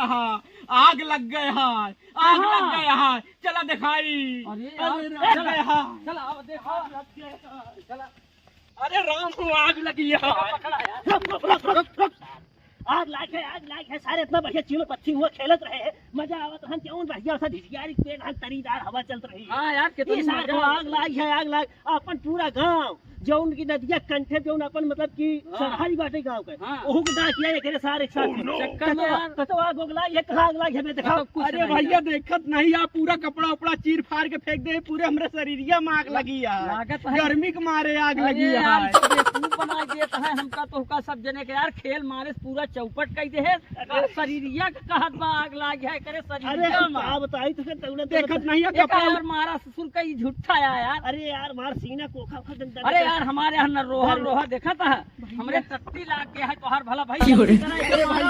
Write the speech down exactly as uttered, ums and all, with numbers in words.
हाँ, आग लग गए हाँ, आग लग गए हाँ, चला दिखाई। अरे यार, अरे राम, चला, चला, आओ, देखो। आग लग गए हाँ। चला। अरे राम, आग लगी है। पकड़ा यार। रुक, रुक, रुक, रुक, रुक। आग लाग है, आग लाग है। सारे इतना बढ़िया चील पत्थी हुआ खेलत रहे हैं, मजा आवत रहन। क्यों बढ़िया सा ढिसियारी पेड़ हन, तरीदार हवा चलत रही। हाँ यार, कितनी ये सारे मजा आग लाग है, आग लाग। अपन पूरा गांव, जौन की नदिया कंठे, जौन अपन मतलब कि हाँ। सरहदी बाटे गांव के, हाँ। ओहू के डाकिया एकरे सारे एक साथ। चक्कर में कतवा, यार। कतवा आग लाग है, कहाँ आग लाग है, बे, दिखाओ। मतलब कुछ अरे नहीं भैया, यार। देखत नहीं आप, पूरा कपड़ा उपड़ा चीर फाड़ के फेंक दे, पूरे हमरे शरीरिया में आग लगी है। लागत है। गर्मी के मारे आग अरे लगी यार, है। तो बेवकूफ बनाई देत है हमका, तोहका सब जने के यार, खेल मारे से पूरा चौपट कई दे है। अरे शरीरिया के कहत बा आग लाग है, करे अरे शरीरिया हम में। का बताई तो फिर तौले देखत तौले नहीं है एक कपड़ा। और मारा ससुर का ई झूठा आया यार। अरे यार, मार सीना कोखा खा दे। अरे यार, हमारे यहाँ न रोहर अरे। रोहर देखत है, हमरे टट्टी लाग गया है तोहार भला भाई। क्यों रे? इतना एक अरे भाई,